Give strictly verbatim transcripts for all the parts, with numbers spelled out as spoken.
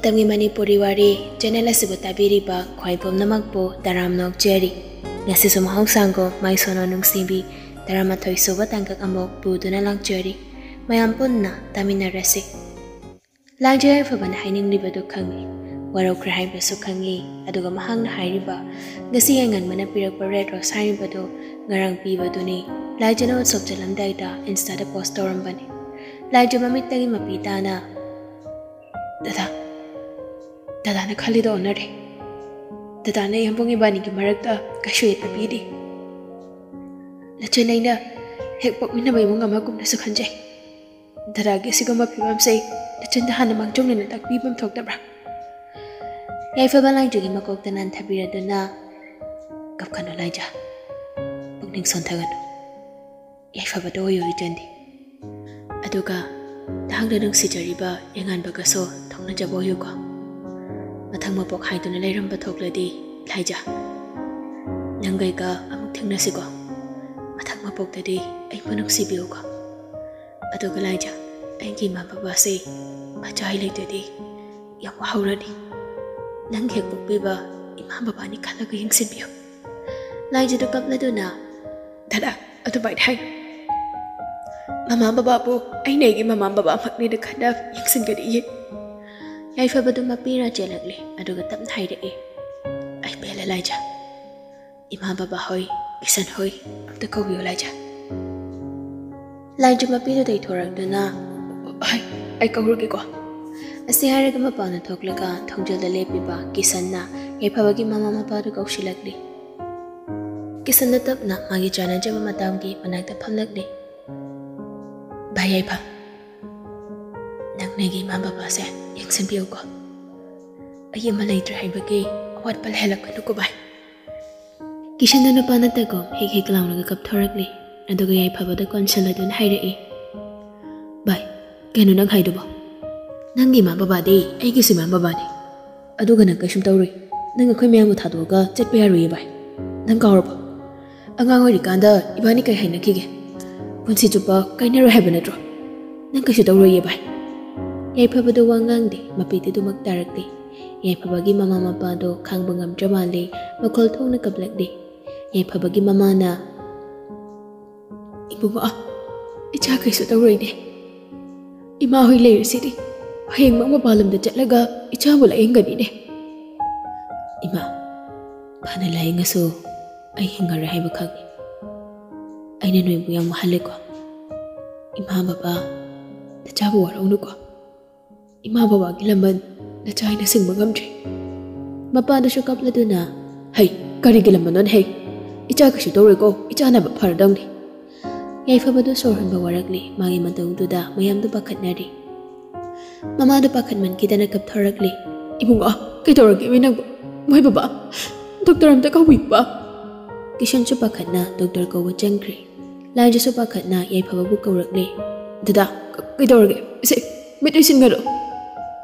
ꯃꯇꯝꯒꯤ ꯃꯅꯤꯄꯨꯔꯤ ꯋꯥꯔꯤ ꯆꯦꯅꯦꯜ ꯑꯁꯤꯕꯨ ꯇꯥꯕꯤꯔꯤꯕ ꯈ꯭ꯋꯥꯏ ꯄꯨꯝꯅꯃꯛꯄꯨ ꯇꯔꯥꯝꯅ ꯑꯣꯛꯆꯔꯤ꯫ ꯉꯁꯤꯁꯨ ꯃꯍꯧꯁꯥꯒꯨꯝ ꯃꯥꯏꯁꯣꯟ ꯅꯨꯡꯁꯤꯕꯤ ꯇꯔꯥꯃꯥꯊꯣꯏ ꯁꯨꯕ ꯇꯥꯡꯀꯛ ꯑꯃꯨꯛ ꯄꯨꯗꯨꯅ ꯂꯥꯛꯆꯔꯤ꯫ ꯃꯌꯥꯝ ꯄꯨꯟꯅ ꯇꯥꯃꯤꯟꯅꯔꯁꯤ꯫ ꯂꯥꯏꯖ ꯌꯥꯏꯐꯕꯅ ꯍꯥꯏꯅꯤꯡꯂꯤꯕꯗꯨ ꯈꯪꯏ, ꯋꯥꯔꯧꯈ꯭ꯔꯦ ꯍꯥꯏꯕꯁꯨ ꯈꯪꯏ, ꯑꯗꯨꯒ ꯃꯍꯥꯛꯅ ꯍꯥꯏꯔꯤꯕ ꯉꯁꯤ ꯌꯥꯏꯉꯟꯕꯅ ꯄꯤꯔꯛꯄ ꯔꯦꯗ ꯔꯣꯁ ꯍꯥꯏꯔꯤꯕꯗꯨ ꯉꯔꯥꯡ ꯄꯤꯕꯗꯨꯅꯤ꯫ ꯂꯥꯏꯖꯅ ꯎꯠꯁꯣꯞ ꯆꯠꯂꯝꯗꯥꯏꯗ ꯏꯟꯁꯇꯥꯗ ꯄꯣꯁ ꯇꯧꯔꯝꯕꯅꯤ꯫ ꯂꯥꯏꯖ ꯃꯃꯤꯠꯇꯒꯤ ꯃꯄꯤ ꯇꯥꯅ, "ꯗꯗꯥ, ꯗꯗꯥꯅ ꯈꯜꯂꯤꯗꯣ ꯑꯣꯟꯅꯔꯦ꯫ ꯗꯗꯥꯅ ꯏꯌꯥꯝꯕꯨꯡ ꯏꯕꯥꯅꯤꯒꯤ ꯃꯔꯛꯇ ꯀꯩꯁꯨ ꯌꯦꯠꯄ ꯄꯤꯗꯦ꯫ ꯅꯆꯦ ꯑꯩꯅ ꯍꯦꯛ ꯄꯣꯛꯃꯤꯟꯅꯕ ꯏꯃꯨꯡ ꯑꯃꯒꯨꯝꯅꯁꯨ ꯈꯟꯖꯩ꯫ ꯗꯗꯥꯒꯤ ꯑꯁꯤꯒꯨꯝꯕ ꯐꯤꯕꯝꯁꯦ ꯅꯆꯤꯟꯗ ꯍꯥꯟꯅ ꯃꯥꯡꯖꯧꯅꯅ ꯇꯥꯛꯄꯤꯐꯝ ꯊꯣꯛꯇꯕ꯭ꯔꯥ?" ꯌꯥꯏꯐꯕ ꯂꯥꯏꯖꯒꯤ ꯃꯀꯣꯛꯇ ꯅꯥꯟꯊꯕꯤꯔꯗꯨꯅ, "ꯀꯞꯀꯅꯨ ꯂꯥꯏꯖ, ꯄꯨꯛꯅꯤꯡ ꯁꯣꯟꯊꯒꯅꯨ꯫ ꯌꯥꯏꯐꯕꯗ ꯑꯣꯏꯌꯨ ꯏꯆꯟꯗꯤ꯫ ꯑꯗꯨꯒ ꯅꯍꯥꯛꯅ ꯅꯨꯡꯁꯤꯖꯔꯤꯕ ꯌꯥꯏꯉꯟꯕꯒꯁꯨ ꯊꯧꯅꯖꯕ ꯑꯣꯏꯌꯨꯀꯣ꯫ ꯃꯊꯪ ꯃꯄꯣꯛ ꯍꯥꯏꯗꯨꯅ ꯂꯩꯔꯝꯕ ꯊꯣꯛꯂꯗꯤ ꯂꯥꯏꯖ, ꯅꯪꯒꯩꯒ ꯑꯃꯨꯛ ꯊꯦꯡꯅꯁꯤꯀꯣ꯫ ꯃꯊꯪ ꯃꯄꯣꯛꯇꯗꯤ ꯑꯩꯕꯨ ꯅꯨꯡꯁꯤꯕꯤꯌꯨꯀꯣ꯫ ꯑꯗꯨꯒ ꯂꯥꯏꯖ, ꯑꯩꯒꯤ ꯏꯃꯥ ꯕꯕꯥꯁꯦ ꯃꯆꯥ ꯑꯩ ꯂꯩꯇ꯭ꯔꯗꯤ ꯌꯥꯝ ꯋꯥꯍꯧꯔꯅꯤ꯫ ꯅꯪ ꯍꯦꯛ ꯄꯣꯛꯄꯤꯕ ꯏꯃꯥ ꯕꯕꯥꯅꯤ ꯈꯜꯂꯒ ꯌꯦꯡꯁꯤꯟꯕꯤꯌꯨ꯫" ꯂꯥꯏꯖꯗꯨ ꯀꯞꯂꯗꯨꯅ, "ꯗꯗꯥ, ꯑꯗꯨꯃꯥꯏꯅ ꯍꯥꯏꯅꯨ꯫ ꯃꯃꯥ ꯕꯕꯥꯕꯨ ꯑꯩꯅ ꯑꯩꯒꯤ ꯃꯃꯥ ꯕꯕꯥꯃꯛꯅꯦꯅ ꯈꯟꯅ ꯌꯦꯡꯁꯤꯟꯒꯅꯤꯌꯦ꯫" ꯌꯥꯏꯐꯕꯗꯨ ꯃꯄꯤꯔꯥ ꯆꯦꯜꯂꯛꯂꯦ, ꯑꯗꯨꯒ ꯇꯞꯅ ꯍꯥꯏꯔꯛꯏ, "ꯑꯩ ꯄꯦꯜꯂꯦ ꯂꯥꯏꯖ꯫ ꯏꯃꯥ ꯕꯕꯥ ꯍꯣꯏ, ꯀꯤꯁꯟ ꯍꯣꯏ ꯑꯝꯇ ꯀꯧꯕꯤꯌꯨ ꯂꯥꯏꯖ꯫" ꯂꯥꯏꯖ ꯃꯄꯤꯗꯨ ꯇꯩꯊꯣꯔꯛꯇꯨꯅ, "ꯍꯣꯏ, ꯑꯩ ꯀꯧꯔꯨꯒꯦꯀꯣ꯫" ꯑꯁꯤ ꯍꯥꯏꯔꯒ ꯃꯄꯥꯟꯗ ꯊꯣꯛꯂꯒ ꯊꯣꯡꯖꯤꯜꯗ ꯂꯦꯞꯄꯤꯕ ꯀꯤꯁꯟꯅ ꯌꯥꯏꯐꯕꯒꯤ ꯃꯃꯥ ꯃꯄꯥꯗꯨ ꯀꯧꯁꯤꯜꯂꯛꯂꯤ꯫ ꯀꯤꯁꯟꯅ ꯇꯞꯅ ꯃꯥꯒꯤ ꯆꯥꯟꯅꯖꯕ ꯃꯇꯥꯝꯒꯤ ꯃꯅꯥꯛꯇ ꯐꯝꯂꯛꯂꯤ꯫ "ꯚꯥꯏ ꯌꯥꯏꯐ, ꯅꯪ ꯅꯣꯏꯒꯤ ꯏꯃꯥ ꯕꯕꯥꯁꯦ ꯌꯦꯡꯁꯤꯟꯕꯤꯌꯨꯀꯣ꯫ ꯑꯩ ꯑꯃ ꯂꯩꯇ꯭ꯔꯦ ꯍꯥꯏꯕꯒꯤ ꯑꯋꯥꯠꯄ ꯂꯩꯍꯜꯂꯛꯀꯅꯨꯀꯣ ꯚꯥꯏ꯫" ꯀꯤꯁꯟꯗ ꯅꯨꯄꯥ ꯅꯠꯇꯒꯨꯝ ꯍꯦꯛ ꯍꯦꯛ ꯂꯥꯎꯔꯒ ꯀꯞꯊꯣꯔꯛꯂꯤ꯫ ꯑꯗꯨꯒ ꯌꯥꯏꯐꯕꯗ ꯀꯣꯟꯁꯤꯜꯂꯗꯨꯅ ꯍꯥꯏꯔꯛꯏ, "ꯚꯥꯏ, ꯀꯩꯅꯣ ꯅꯪ ꯍꯥꯏꯗꯨꯕꯣ? ꯅꯪꯒꯤ ꯏꯃꯥ ꯕꯕꯥꯗꯤ ꯑꯩꯒꯤꯁꯨ ꯏꯃꯥ ꯕꯕꯥꯅꯤ꯫ ꯑꯗꯨꯒ ꯅꯪ ꯀꯩꯁꯨꯝ ꯇꯧꯔꯣꯏ꯫ ꯅꯪ ꯑꯩꯈꯣꯏ ꯃꯌꯥꯝꯕꯨ ꯊꯥꯗꯣꯛꯑꯒ ꯆꯠꯄ ꯌꯥꯔꯣꯏꯌꯦ ꯚꯥꯏ꯫ ꯅꯪ ꯀꯥꯎꯔꯕꯣ? ꯑꯉꯥꯡ ꯑꯣꯏꯔꯤꯀꯥꯟꯗ ꯏꯕꯥꯅꯤ ꯀꯩ ꯍꯥꯏꯅꯈꯤꯒꯦ? ꯄꯨꯟꯁꯤ ꯆꯨꯞꯄ ꯀꯥꯏꯅꯔꯣꯏ ꯍꯥꯏꯕ ꯅꯠꯇ꯭ꯔꯣ? ꯅꯪ ꯀꯩꯁꯨ ꯇꯧꯔꯣꯏꯌꯦ ꯚꯥꯏ꯫" ꯌꯥꯏꯐꯕꯗꯣ ꯋꯥ ꯉꯥꯡꯗꯦ, ꯃꯄꯤꯗꯨꯗꯨꯃꯛ ꯇꯥꯔꯛꯂꯦ꯫ ꯌꯥꯏꯐꯕꯒꯤ ꯃꯃꯥ ꯃꯄꯥꯗꯣ ꯈꯥꯡꯕ ꯉꯝꯗ꯭ꯔ ꯃꯥꯜꯂꯦ, ꯃꯈꯣꯜ ꯊꯣꯛꯅ ꯀꯞꯂꯛꯂꯦ꯫ ꯌꯥꯏꯐꯕꯒꯤ ꯃꯃꯥꯅ, "ꯏꯕꯨꯡꯉꯣ, ꯏꯆꯥ ꯀꯩꯁꯨ ꯇꯧꯔꯣꯏꯅꯦ꯫ ꯏꯃꯥ ꯍꯣꯏ ꯂꯩꯔꯤꯁꯤꯗꯤ꯫ ꯍꯌꯦꯡꯃꯛ ꯃꯄꯥꯟ ꯂꯝꯗ ꯆꯠꯂꯒ ꯏꯆꯥꯕꯨ ꯂꯥꯌꯦꯡꯒꯅꯤꯅꯦ꯫ ꯏꯃꯥ, ꯐꯅ ꯂꯥꯌꯦꯡꯉꯁꯨ ꯑꯩ ꯍꯤꯡꯉꯔꯣꯏ ꯍꯥꯏꯕ ꯈꯪꯉꯤ꯫ ꯑꯩꯅ ꯅꯣꯏꯕꯨ ꯌꯥꯝ ꯋꯥꯍꯜꯂꯦꯀꯣ꯫ ꯏꯃꯥ, ꯕꯕꯥ, ꯅꯆꯥꯕꯨ ꯋꯥꯔꯧꯅꯨꯀꯣ꯫ ꯏꯃꯥ ꯕꯕꯥꯒꯤ ꯂꯃꯟ ꯅꯆꯥ ꯑꯩꯅ ꯁꯤꯡꯕ ꯉꯝꯗ꯭ꯔꯤ꯫" ꯃꯄꯥꯗꯨꯁꯨ ꯀꯞꯂꯗꯨꯅ, "ꯍꯩ, ꯀꯔꯤꯒꯤ ꯂꯃꯟꯅꯣꯅꯦ ꯍꯩ? ꯏꯆꯥ ꯀꯩꯁꯨ ꯇꯧꯔꯣꯏꯀꯣ, ꯏꯆꯥ ꯅꯥꯕ ꯐꯔꯗꯧꯅꯤ꯫" ꯌꯥꯏꯐꯕꯗꯨ ꯁꯣꯔ ꯍꯣꯟꯕ ꯋꯥꯔꯛꯂꯤ꯫ ꯃꯥꯒꯤ ꯃꯇꯧꯗꯨꯗ ꯃꯌꯥꯝꯗꯨ ꯄꯥꯈꯠꯅꯔꯤ꯫ ꯃꯃꯥꯗꯨ ꯄꯥꯈꯠꯃꯟꯈꯤꯗꯅ ꯀꯞꯊꯣꯔꯛꯂꯤ꯫ "ꯏꯕꯨꯡꯉꯣ, ꯀꯩꯗꯧꯔꯒꯦ ꯅꯪꯕꯨ? ꯃꯣꯏ ꯕꯕꯥ, ꯗꯣꯛꯇꯔ ꯑꯝꯇ ꯀꯧꯕꯤꯌꯨꯕ꯫" ꯀꯤꯁꯟꯁꯨ ꯄꯥꯈꯠꯅ ꯗꯣꯛꯇꯔ ꯀꯧꯕ ꯆꯪꯈ꯭ꯔꯦ꯫ ꯂꯥꯏꯖꯁꯨ ꯄꯥꯈꯠꯅ ꯌꯥꯏꯐꯕꯕꯨ ꯀꯧꯔꯛꯂꯦ꯫ "ꯗꯗꯥ, ꯀ-, ꯀꯩꯗꯧꯔꯒꯦ? ꯁꯦ, ꯃꯤꯠ ꯎꯏꯁꯤꯟꯒꯅꯨ꯫"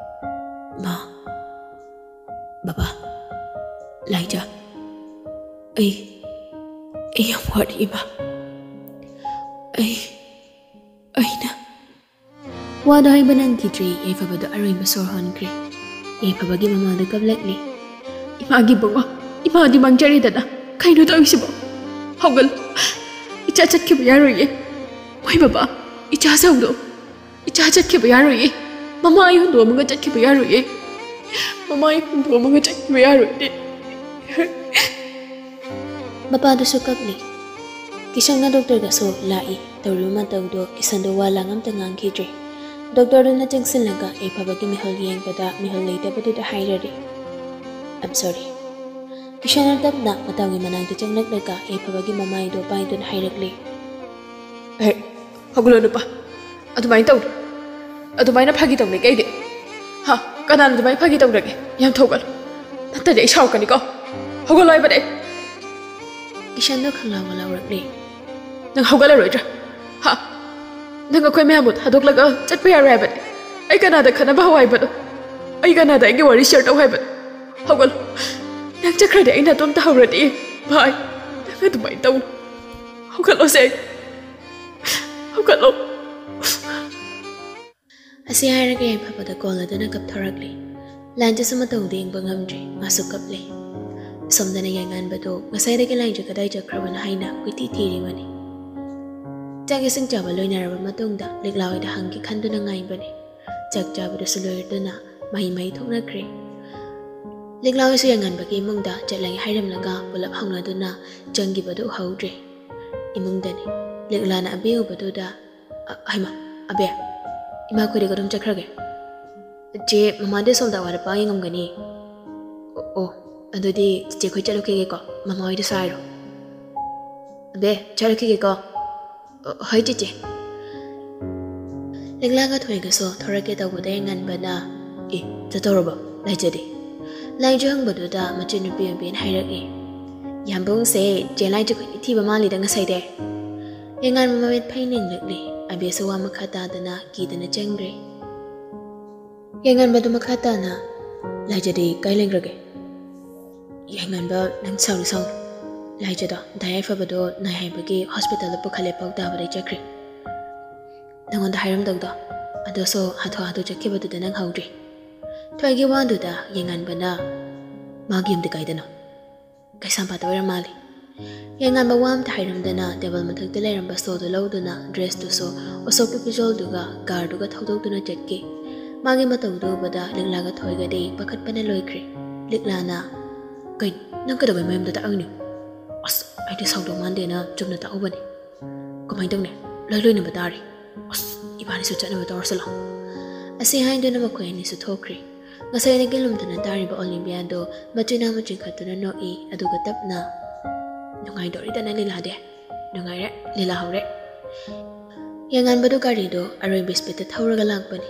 "ꯃꯥ, ꯕꯕꯥ, ꯂꯥꯏꯖ, ꯑꯩ, ꯑꯩ ꯌꯥꯝ ꯋꯥꯔꯤ, ꯏꯃꯥ꯫ ꯑꯩ, ꯑꯩꯅ..." ꯋꯥꯗꯣ ꯍꯥꯏꯕ ꯅꯪꯈꯤꯗ꯭ꯔꯤ, ꯌꯥꯏꯐꯕꯗꯣ ꯑꯔꯣꯏꯕ ꯁꯣꯔ ꯍꯣꯟꯈ꯭ꯔꯦ꯫ ꯌꯥꯏꯐꯕꯒꯤ ꯃꯃꯥꯗꯣ ꯀꯞꯂꯛꯂꯤ꯫ "ꯏꯃꯥꯒꯤ ꯏꯕꯨꯡꯉꯣ, ꯏꯃꯥꯗꯤ ꯃꯥꯡꯖꯔꯦꯗꯅ꯫ ꯀꯩꯅꯣ ꯇꯧꯔꯤꯁꯤꯕꯣ? ꯍꯧꯒꯠꯂꯨ꯫ ꯏꯆꯥ ꯆꯠꯈꯤꯕ ꯌꯥꯔꯣꯏꯌꯦ꯫ ꯃꯣꯏ ꯕꯕꯥ, ꯏꯆꯥ ꯁꯧꯗꯣ꯫ ꯏꯆꯥ ꯆꯠꯈꯤꯕ ꯌꯥꯔꯣꯏꯌꯦ꯫ ꯃꯃꯥ ꯑꯩ ꯍꯨꯟꯗꯣꯛꯑꯝꯃꯒ ꯆꯠꯈꯤꯕ ꯌꯥꯔꯣꯏꯌꯦ꯫ ꯃꯃꯥ ꯑꯩ ꯍꯨꯟꯗꯣꯛꯑꯝꯃꯒ ꯆꯠꯈꯤꯕ ꯌꯥꯔꯣꯏꯅꯦ꯫" ꯃꯄꯥꯗꯨꯁꯨ ꯀꯞꯂꯤ꯫ ꯀꯤꯁꯟꯅ ꯗꯣꯛꯇꯔꯒꯁꯨ ꯂꯥꯛꯏ꯫ ꯇꯧꯔꯤꯕ ꯃꯇꯧꯗꯣ ꯀꯤꯁꯟꯗꯣ ꯋꯥ ꯂꯥꯡ ꯑꯝꯇ ꯉꯥꯡꯈꯤꯗ꯭ꯔꯦ꯫ ꯗꯣꯛꯇꯔꯗꯨꯅ ꯆꯪꯁꯤꯜꯂꯒ ꯌꯥꯏꯐꯕꯒꯤ ꯃꯤꯍꯨꯜ ꯌꯦꯡꯕꯗ ꯃꯤꯍꯨꯜ ꯂꯩꯇꯕꯗꯨꯗ ꯍꯥꯏꯔꯔꯦ, "I'm sorry꯫" ꯀꯤꯁꯟꯅ ꯇꯞꯅ ꯃꯇꯥꯎꯒꯤ ꯃꯅꯥꯛꯇ ꯆꯪꯂꯛꯂꯒ ꯌꯥꯏꯐꯕꯒꯤ ꯃꯃꯥꯏꯗꯣ ꯄꯥꯏꯗꯨꯅ ꯍꯥꯏꯔꯛꯂꯦ, "ꯑꯦ, ꯍꯧꯒꯠꯂꯣ ꯅꯨꯄꯥ, ꯑꯗꯨꯃꯥꯏꯅ ꯇꯧꯅꯨ꯫ ꯑꯗꯨꯃꯥꯏꯅ ꯐꯥꯒꯤ ꯇꯧꯅꯩ ꯀꯩꯒꯤ? ꯍꯥ? ꯀꯅꯥꯅ ꯑꯗꯨꯃꯥꯏꯅ ꯐꯥꯒꯤ ꯇꯧꯅꯒꯦ? ꯌꯥꯝ ꯊꯧꯒꯠꯂꯨ꯫ ꯅꯠꯇ꯭ꯔꯗꯤ ꯑꯩ ꯁꯥꯎꯔꯛꯀꯅꯤꯀꯣ꯫ ꯍꯧꯒꯠꯂꯣ ꯍꯥꯏꯕꯅꯦ ꯑꯩ꯫" ꯀꯤꯁꯟꯗꯣ ꯈꯪꯂꯥꯎ ꯂꯥꯎꯔꯛꯂꯦ꯫ "ꯅꯪ ꯍꯧꯒꯠꯂꯔꯣꯏꯗ꯭ꯔꯥ? ꯍꯥ? ꯅꯪ ꯑꯩꯈꯣꯏ ꯃꯌꯥꯝꯕꯨ ꯊꯥꯗꯣꯛꯂꯒ ꯆꯠꯄ ꯌꯥꯔꯣꯏ ꯍꯥꯏꯕꯅꯦ꯫ ꯑꯩ ꯀꯅꯥꯗ ꯈꯠꯅꯕ ꯍꯧ ꯍꯥꯏꯕꯅꯣ? ꯑꯩ ꯀꯅꯥꯗ ꯑꯩꯒꯤ ꯋꯥꯔꯤ ꯁꯤꯌꯔ ꯇꯧ ꯍꯥꯏꯕꯅꯣ? ꯍꯧꯒꯠꯂꯣ꯫ ꯅꯪ ꯆꯠꯈ꯭ꯔꯗꯤ ꯑꯩ ꯅꯇꯣꯝ ꯇꯥꯍꯧꯔꯅꯤ꯫ ꯚꯥꯏ, ꯅꯪ ꯑꯗꯨꯃꯥꯏꯅ ꯇꯧꯅꯨ꯫ ꯍꯧꯒꯠꯂꯣꯁꯦ꯫ ꯍꯧꯒꯠꯂꯣ꯫" ꯑꯁꯤ ꯍꯥꯏꯔꯒ ꯌꯥꯏꯐꯕꯗ ꯀꯣꯜ ꯑꯗꯨꯅ ꯀꯞꯊꯣꯔꯛꯂꯤ꯫ ꯂꯥꯏꯟꯗꯨꯁꯨ ꯃꯇꯧꯗꯨ ꯌꯦꯡꯕ ꯉꯝꯗ꯭ꯔꯦ, ꯃꯥꯁꯨ ꯀꯞꯂꯦ꯫ ꯁꯣꯝꯗꯅ ꯌꯥꯏꯉꯟꯕꯗꯨ ꯉꯁꯥꯏꯗꯒꯤ ꯂꯥꯏꯟꯁꯦ ꯀꯗꯥꯏ ꯆꯠꯈ꯭ꯔꯕꯅꯣ ꯍꯥꯏꯅ ꯀꯣꯏꯊꯤ ꯊꯤꯔꯤꯕꯅꯤ꯫ ꯆꯥꯛ ꯏꯁꯤꯡ ꯆꯥꯕ ꯂꯣꯏꯅꯔꯕ ꯃꯇꯨꯡꯗ ꯂꯤꯛꯂꯥ ꯍꯣꯏꯗ ꯍꯪꯒꯦ ꯈꯟꯗꯨꯅ ꯉꯥꯏꯕꯅꯤ꯫ ꯆꯥꯛ ꯆꯥꯕꯗꯨꯁꯨ ꯂꯣꯏꯔꯗꯨꯅ ꯃꯍꯩ ꯃꯍꯩ ꯊꯣꯛꯅꯈ꯭ꯔꯦ꯫ ꯂꯤꯛꯂꯥ ꯍꯣꯏꯁꯨ ꯌꯥꯏꯉꯟꯕꯒꯤ ꯏꯃꯨꯡꯗ ꯆꯠꯂꯒꯦ ꯍꯥꯏꯔꯝꯂꯒ ꯄꯨꯂꯞ ꯍꯧꯅꯗꯨꯅ ꯆꯪꯈꯤꯕꯗꯨ ꯎꯍꯧꯗ꯭ꯔꯦ꯫ ꯏꯃꯨꯡꯗꯅꯤ꯫ ꯂꯤꯛꯂꯥꯅ ꯑꯕꯦ ꯎꯕꯗꯨꯗ, "ꯑ, ꯍꯩꯃꯥ, ꯑꯕꯦ, ꯏꯃꯥ ꯈꯣꯏꯗꯤ ꯀꯗꯣꯝ ꯆꯠꯈ꯭ꯔꯒꯦ?" "ꯆꯦ, ꯃꯃꯥꯗꯤ ꯑꯁꯣꯝꯗ ꯑꯋꯥꯠ ꯑꯄꯥ ꯌꯦꯡꯉꯝꯒꯅꯤ꯫" "ꯑꯣ, ꯑꯣ, ꯑꯗꯨꯗꯤ ꯆꯦꯆꯦ ꯈꯣꯏ ꯆꯠꯂꯨꯈꯤꯒꯦꯀꯣ, ꯃꯃꯥ ꯍꯣꯏꯗꯁꯨ ꯍꯥꯏꯔꯣ꯫" "ꯑꯕꯦ, ꯆꯠꯂꯨꯈꯤꯒꯦꯀꯣ꯫" "ꯑ, ꯍꯣꯏ ꯆꯦꯆꯦ꯫" ꯂꯤꯛꯂꯥꯒ ꯊꯣꯏꯒꯁꯨ ꯊꯣꯔꯛꯀꯦ ꯇꯧꯕꯗ ꯌꯥꯏꯉꯟꯕꯅ, "ꯑꯦ, ꯆꯠꯇꯧꯔꯕꯣ ꯂꯥꯏꯖꯗꯤ?" ꯂꯥꯏꯖ ꯍꯪꯕꯗꯨꯗ ꯃꯆꯟꯅꯨꯄꯤ ꯑꯕꯦꯅ ꯍꯥꯏꯔꯛꯏ, "ꯌꯥꯝꯕꯨꯡꯁꯦ ꯆꯦ ꯂꯥꯏꯖ ꯈꯣꯏ ꯊꯤꯕ ꯃꯥꯜꯂꯤꯗ ꯉꯁꯥꯏꯗꯤ꯫" ꯌꯥꯏꯉꯟꯕ ꯃꯃꯤꯠ ꯐꯩꯅ ꯌꯦꯡꯂꯛꯂꯤ꯫ ꯑꯕꯦꯁꯨ ꯋꯥ ꯃꯈꯥ ꯇꯥꯗꯅ ꯀꯤꯗꯅ ꯆꯦꯟꯈ꯭ꯔꯦ꯫ ꯌꯥꯏꯉꯟꯕꯗꯨ ꯃꯈꯥ ꯇꯥꯅ, "ꯂꯥꯏꯖꯗꯤ ꯀꯥꯏ ꯂꯩꯈ꯭ꯔꯒꯦ?" "ꯌꯥꯏꯉꯟꯕ, ꯅꯪ ꯁꯥꯎꯅꯨ ꯁꯥꯎꯅꯨ꯫ ꯂꯥꯏꯖꯗꯣ ꯗꯥ ꯌꯥꯏꯐꯕꯗꯣ ꯅꯥꯏ ꯍꯥꯏꯕꯒꯤ ꯍꯣꯁꯄꯤꯇꯥꯜꯗ ꯄꯨꯈꯠꯂꯦ ꯄꯥꯎ ꯇꯥꯕꯗꯩ ꯆꯠꯈ꯭ꯔꯦ꯫ ꯅꯪꯉꯣꯟꯗ ꯍꯥꯏꯔꯝꯗꯧꯗꯣ, ꯑꯗꯨꯁꯨ ꯍꯥꯊꯨ ꯍꯥꯊꯨ ꯆꯠꯈꯤꯕꯗꯨꯗ ꯅꯪ ꯍꯧꯗ꯭ꯔꯤ꯫" ꯊꯣꯏꯒꯤ ꯋꯥꯗꯨꯗ ꯌꯥꯏꯉꯟꯕꯅ, "ꯃꯥꯒꯤ ꯌꯨꯝꯗꯤ ꯀꯥꯏꯗꯅꯣ?" "ꯀꯩꯁꯥꯝꯄꯥꯠꯇ ꯑꯣꯏꯔ ꯃꯥꯜꯂꯦ꯫" ꯌꯥꯏꯉꯟꯕ ꯋꯥ ꯑꯝꯇ ꯍꯥꯏꯔꯝꯗꯅ ꯇꯦꯕꯜ ꯃꯊꯛꯇ ꯂꯩꯔꯝꯕ ꯁꯣꯗꯨ ꯂꯧꯗꯨꯅ ꯗ꯭ꯔꯦꯁꯇꯨꯁꯨ ꯎꯁꯣꯞꯀꯤ ꯐꯤꯖꯣꯜꯗꯨꯒ ꯀꯥꯔꯗꯨꯒ ꯊꯧꯗꯣꯛꯇꯨꯅ ꯆꯠꯈꯤ꯫ ꯃꯥꯒꯤ ꯃꯇꯧꯗꯨ ꯎꯕꯗ ꯂꯤꯛꯂꯥꯒ ꯊꯣꯏꯒꯗꯤ ꯄꯥꯈꯠꯄꯅ ꯂꯣꯏꯈ꯭ꯔꯦ꯫ ꯂꯤꯛꯂꯥꯅ, "ꯀꯩꯅꯣ, ꯅꯪ ꯀꯩꯗꯧꯕꯩ ꯃꯌꯨꯝꯗ ꯇꯥꯛꯏꯅꯣ?" "ꯑꯁ, ꯑꯩꯗꯤ ꯁꯥꯎꯗꯧ ꯃꯥꯟꯗꯦꯅ ꯆꯨꯝꯅ ꯇꯥꯛꯎꯕꯅꯤ꯫" "ꯀꯃꯥꯏꯅ ꯇꯧꯅꯤ? ꯂꯣꯏ ꯂꯣꯏꯅꯕ ꯇꯥꯔꯦ꯫ ꯑꯁ, ꯏꯕꯥꯅꯤꯁꯨ ꯆꯠꯅꯕ ꯇꯧꯔꯁꯤ ꯂꯥꯎ꯫" ꯑꯁꯤ ꯍꯥꯏꯗꯨꯅ ꯃꯈꯣꯏ ꯑꯅꯤꯁꯨ ꯊꯣꯛꯈ꯭ꯔꯦ꯫ ꯉꯁꯥꯏꯗꯒꯤ ꯂꯨꯝꯗꯅ ꯇꯥꯔꯤꯕ ꯑꯣꯂꯤꯝꯄꯤꯌꯥꯗꯣ ꯃꯆꯤꯟ ꯑꯃ ꯆꯤꯡꯈꯠꯇꯨꯅ ꯅꯣꯛꯏ, ꯑꯗꯨꯒ ꯇꯞꯅ, "ꯅꯨꯡꯉꯥꯏꯗꯣꯔꯤꯗꯅ ꯂꯤꯂꯥꯗꯤ꯫ ꯅꯨꯡꯉꯥꯏꯔꯦ, ꯂꯤꯂꯥ ꯍꯧꯔꯦ꯫" ꯌꯥꯏꯉꯟꯕꯗꯨ ꯒꯥꯔꯤꯗꯣ ꯑꯔꯣꯏꯕ ꯁ꯭ꯄꯤꯠꯇ ꯊꯧꯔꯒ ꯂꯥꯛꯄꯅꯤ꯫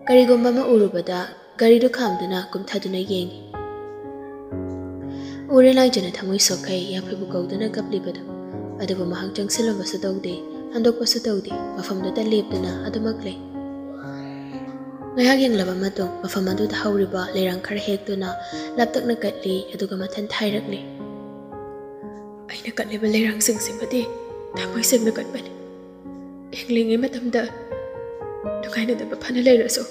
ꯀꯔꯤꯒꯨꯝꯕ ꯑꯃ ꯎꯔꯨꯕꯗ ꯒꯥꯔꯤꯗꯨ ꯈꯥꯝꯗꯨꯅ ꯀꯨꯝꯊꯗꯨꯅ ꯌꯦꯡꯏ꯫ ꯎꯔꯦ ꯂꯥꯏꯖꯅ ꯊꯃꯣꯏ ꯁꯣꯛꯈꯩ ꯌꯥꯐꯩꯕꯨ ꯀꯧꯗꯨꯅ ꯀꯞꯂꯤꯕꯗꯨ꯫ ꯑꯗꯨꯕꯨ ꯃꯍꯥꯛ ꯆꯪꯁꯤꯜꯂꯨꯕꯁꯨ ꯇꯧꯗꯦ, ꯍꯟꯗꯣꯛꯄꯁꯨ ꯇꯧꯗꯦ, ꯃꯐꯝꯗꯨꯗ ꯂꯦꯞꯇꯨꯅ ꯑꯗꯨꯃꯛ ꯂꯩ꯫ ꯉꯥꯏꯍꯥꯛ ꯌꯦꯡꯂꯕ ꯃꯇꯨꯡ ꯃꯐꯝ ꯑꯗꯨꯗ ꯍꯧꯔꯤꯕ ꯂꯩꯔꯥꯡ ꯈꯔ ꯍꯦꯛꯇꯨꯅ ꯂꯥꯞꯇꯛꯅ ꯀꯠꯂꯤ, ꯑꯗꯨꯒ ꯃꯊꯟꯇ ꯍꯥꯏꯔꯛꯂꯤ, "ꯑꯩꯅ ꯀꯠꯂꯤꯕ ꯂꯩꯔꯥꯡꯁꯤꯡꯁꯤꯃꯗꯤ ꯊꯃꯣꯏ ꯁꯦꯡꯅ ꯀꯠꯄꯅꯤ꯫ ꯍꯤꯡꯂꯤꯉꯩ ꯃꯇꯝꯗ ꯅꯨꯡꯉꯥꯏꯅꯗꯕ ꯐꯅ ꯂꯩꯔꯁꯨ,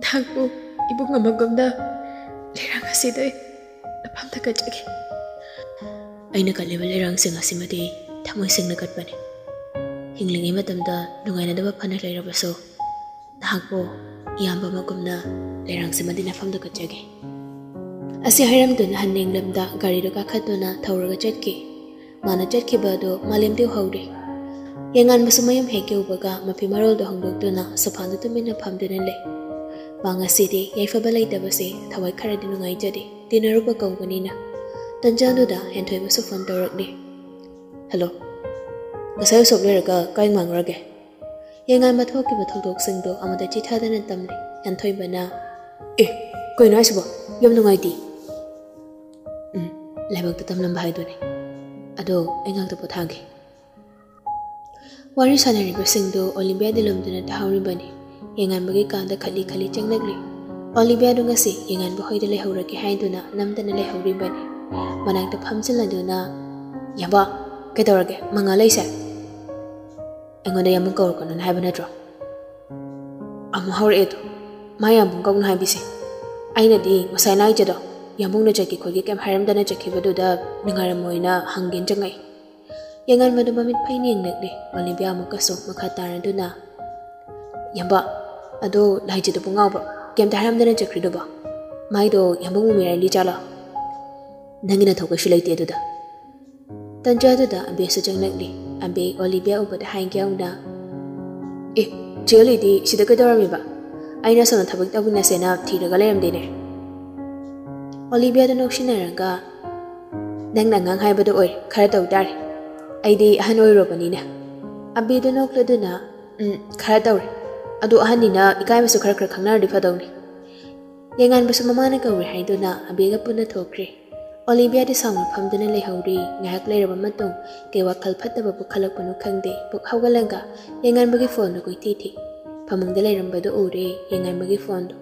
ꯅꯍꯥꯛꯄꯨ ꯏꯕꯨꯡ ꯑꯃꯒꯨꯝꯅ ꯂꯩꯔꯥꯡ ꯑꯁꯤꯗ ꯅꯐꯝꯗ ꯀꯠꯆꯒꯦ꯫ ꯑꯩꯅ ꯀꯠꯂꯤꯕ ꯂꯩꯔꯥꯡꯁꯤꯡ ꯑꯁꯤꯃꯗꯤ ꯊꯃꯣꯏ ꯁꯦꯡꯅ ꯀꯠꯄꯅꯤ꯫ ꯍꯤꯡꯂꯤꯉꯩ ꯃꯇꯝꯗ ꯅꯨꯡꯉꯥꯏꯅꯗꯕ ꯐꯅ ꯂꯩꯔꯕꯁꯨ, ꯅꯍꯥꯛꯄꯨ ꯏꯌꯥꯝꯕ ꯑꯃꯒꯨꯝꯅ ꯂꯩꯔꯥꯡꯁꯤꯃꯗꯤ ꯅꯐꯝꯗ ꯀꯠꯆꯒꯦ꯫ ꯑꯁꯤ ꯍꯥꯏꯔꯝꯗꯨꯅ ꯍꯟꯅꯤꯡꯂꯝꯗ ꯒꯥꯔꯤꯗꯨ ꯀꯥꯈꯠꯇꯨꯅ ꯊꯧꯔꯒ ꯆꯠꯈꯤ꯫ ꯃꯥꯅ ꯆꯠꯈꯤꯕ ꯑꯗꯨ ꯃꯥꯂꯦꯝꯗꯤ ꯎꯍꯧꯗꯦ꯫ ꯌꯦꯡꯉꯥꯟꯕꯁꯨ ꯃꯌꯨꯝ ꯍꯦꯛ ꯌꯧꯕꯒ ꯃꯐꯤ ꯃꯔꯣꯜꯗꯨ ꯍꯣꯡꯗꯣꯛꯇꯨꯅ ꯁꯣꯐꯥꯗ ꯇꯨꯃꯤꯟꯅ ꯐꯝꯗꯨꯅ ꯂꯩ꯫ ꯃꯥ ꯉꯁꯤꯗꯤ ꯌꯥꯏꯐꯕ ꯂꯩꯇꯕꯁꯦ ꯊꯋꯥꯏ ꯈꯔꯗꯤ ꯅꯨꯡꯉꯥꯏꯖꯗꯦ, ꯇꯤꯟꯅꯔꯨꯕ ꯀꯧꯕꯅꯤꯅ꯫ ꯇꯟꯖꯥꯗꯨꯗ ꯍꯦꯟꯊꯣꯏꯕꯁꯨ ꯐꯣꯟ ꯇꯧꯔꯛꯂꯤ꯫ "ꯍꯜꯂꯣ, ꯉꯁꯥꯏ ꯎꯁꯣꯞ ꯂꯣꯏꯔꯒ ꯀꯥꯏ ꯃꯥꯡꯂꯨꯔꯒꯦ?" ꯌꯦꯡꯉꯥꯟꯕ ꯊꯣꯛꯈꯤꯕ ꯊꯧꯗꯣꯛꯁꯤꯡꯗꯨ ꯑꯃꯗ ꯆꯤꯊꯗꯅ ꯇꯝꯂꯤ꯫ ꯍꯦꯟꯊꯣꯏꯕꯅ, "ꯑꯦ, ꯀꯩꯅꯣ ꯍꯥꯏꯁꯤꯕꯣ? ꯌꯥꯝ ꯅꯨꯡꯉꯥꯏꯇꯦ꯫" "ꯎꯝ, ꯂꯥꯏꯕꯛꯇ ꯇꯝꯂꯝꯕ ꯍꯥꯏꯗꯨꯅꯤ꯫ ꯑꯗꯣ ꯑꯩ ꯉꯥꯛꯇ ꯄꯣꯊꯥꯒꯦ꯫" ꯋꯥꯔꯤ ꯁꯥꯟꯅꯔꯤꯕꯁꯤꯡꯗꯨ ꯑꯣꯂꯤꯝꯕꯤꯌꯥꯗ ꯂꯨꯝꯗꯨꯅ ꯇꯥꯍꯧꯔꯤꯕꯅꯤ꯫ ꯌꯦꯡꯉꯥꯟꯕꯒꯤ ꯀꯥꯗ ꯈꯠꯂꯤ ꯈꯠꯂꯤ ꯆꯪꯂꯛꯂꯤ꯫ ꯑꯣꯂꯤꯝꯕꯤꯌꯥꯗꯨ ꯉꯁꯤ ꯌꯦꯡꯉꯥꯟꯕ ꯍꯣꯏꯗ ꯂꯩꯍꯧꯔꯒꯦ ꯍꯥꯏꯗꯨꯅ ꯅꯝꯗꯅ ꯂꯩꯍꯧꯔꯤꯕꯅꯤ꯫ ꯃꯅꯥꯛꯇ ꯐꯝꯖꯤꯜꯂꯗꯨꯅ, "ꯌꯥꯝꯕ, ꯀꯩꯗꯧꯔꯒꯦ? ꯃꯉꯥ ꯂꯩꯁꯦ?" "ꯑꯩꯉꯣꯟꯗ ꯌꯥꯝꯕꯨꯡ ꯀꯧꯔꯛꯀꯅꯨꯅ ꯍꯥꯏꯕ ꯅꯠꯇ꯭ꯔꯣ?" "ꯑꯃꯨꯛ ꯍꯧꯔꯛꯑꯦ ꯑꯗꯣ, ꯃꯥ ꯌꯥꯝꯕꯨꯡ ꯀꯧꯅꯨ ꯍꯥꯏꯕꯤꯁꯦ꯫ ꯑꯩꯅꯗꯤ ꯉꯁꯥꯏ ꯂꯥꯏꯖꯗꯣ ꯌꯥꯝꯕꯨꯡꯅ ꯆꯠꯀꯦ ꯈꯣꯠꯀꯦ ꯀꯩꯝ ꯍꯥꯏꯔꯝꯗꯅ ꯆꯠꯈꯤꯕꯗꯨꯗ ꯅꯨꯡꯉꯥꯏꯔꯝꯃꯣꯏꯅ ꯍꯪꯒꯦꯅ ꯆꯪꯉꯛꯏ꯫" ꯌꯦꯡꯉꯥꯟꯕꯗꯨ ꯃꯃꯤꯠ ꯐꯩꯅ ꯌꯦꯡꯂꯛꯂꯤ꯫ ꯑꯣꯂꯤꯝꯕꯤꯌꯥ ꯑꯃꯨꯛꯀꯁꯨ ꯃꯈꯥ ꯇꯥꯔꯗꯨꯅ, "ꯌꯥꯝꯕ, ꯑꯗꯣ ꯂꯥꯏꯖꯗꯨꯕꯨ ꯉꯥꯎꯕ꯭ꯔꯣ? ꯀꯩꯝꯇ ꯍꯥꯏꯔꯝꯗꯅ ꯆꯠꯈ꯭ꯔꯤꯗꯨꯕꯣ? ꯃꯥꯏꯗꯣ ꯌꯥꯝꯕꯨꯡ ꯎꯃꯤꯔꯥꯏꯂꯤ ꯖꯥꯠꯂꯣ?" "ꯅꯪꯒꯤ ꯅꯊꯧ ꯀꯩꯁꯨ ꯂꯩꯇꯦ ꯑꯗꯨꯗ꯫" ꯇꯟꯖꯥꯗꯨꯗ ꯑꯕꯦꯁꯨ ꯆꯪꯂꯛꯂꯤ꯫ ꯑꯕꯦ ꯑꯣꯂꯤꯕꯤꯌꯥ ꯎꯕꯗ ꯍꯥꯏꯒꯦ ꯌꯥꯎꯅ, "ꯑꯦ, ꯆꯦ ꯑꯣꯂꯤꯗꯤ ꯁꯤꯗ ꯀꯩꯗꯧꯔꯝꯃꯤꯕ? ꯑꯩꯅ ꯑꯁꯣꯝꯗ ꯊꯕꯛ ꯇꯧꯃꯤꯟꯅꯁꯦꯅ ꯊꯤꯔꯒ ꯂꯩꯔꯝꯗꯦꯅꯦ꯫" ꯑꯣꯂꯤꯕꯤꯌꯥꯗ ꯅꯣꯛꯁꯤꯟꯅꯔꯒ, "ꯅꯪꯅ ꯑꯉꯥꯡ ꯍꯥꯏꯕꯗꯣ ꯑꯣꯏꯔꯦ, ꯈꯔ ꯇꯧ ꯇꯥꯔꯦ꯫ ꯑꯩꯗꯤ ꯑꯍꯟ ꯑꯣꯏꯔꯨꯔꯕꯅꯤꯅ꯫" ꯑꯕꯦꯗ ꯅꯣꯛꯂꯗꯨꯅ, "ꯎꯝ, ꯈꯔ ꯇꯧꯔꯦ꯫ ꯑꯗꯨ ꯑꯍꯟꯅꯤꯅ ꯏꯀꯥꯏꯕꯁꯨ ꯈꯔ ꯈꯔ ꯈꯪꯅꯔꯗꯤ ꯐꯗꯧꯅꯤ꯫" ꯌꯦꯡꯉꯥꯟꯕꯁꯨ ꯃꯃꯥꯅ ꯀꯧꯔꯦ ꯍꯥꯏꯗꯨꯅ ꯑꯕꯦꯒ ꯄꯨꯟꯅ ꯊꯣꯛꯈ꯭ꯔꯦ꯫ ꯑꯣꯂꯤꯕꯤꯌꯥꯗꯤ ꯁꯥꯎꯅ ꯐꯝꯗꯨꯅ ꯂꯩꯍꯧꯔꯤ꯫ ꯉꯥꯏꯍꯥꯛ ꯂꯩꯔꯕ ꯃꯇꯨꯡ, ꯀꯩ ꯋꯥꯈꯜ ꯐꯠꯇꯕ ꯄꯣꯛꯈꯠꯂꯛꯄꯅꯣ ꯈꯪꯗꯦ, ꯄꯨꯛ ꯍꯧꯒꯠꯂꯒ ꯌꯦꯡꯉꯥꯟꯕꯒꯤ ꯐꯣꯟꯗꯨ ꯀꯣꯏꯊꯤ ꯊꯤ꯫ ꯐꯃꯨꯡꯗ ꯂꯩꯔꯝꯕꯗꯨ ꯎꯔꯦ ꯌꯦꯡꯉꯥꯟꯕꯒꯤ ꯐꯣꯟꯗꯨ꯫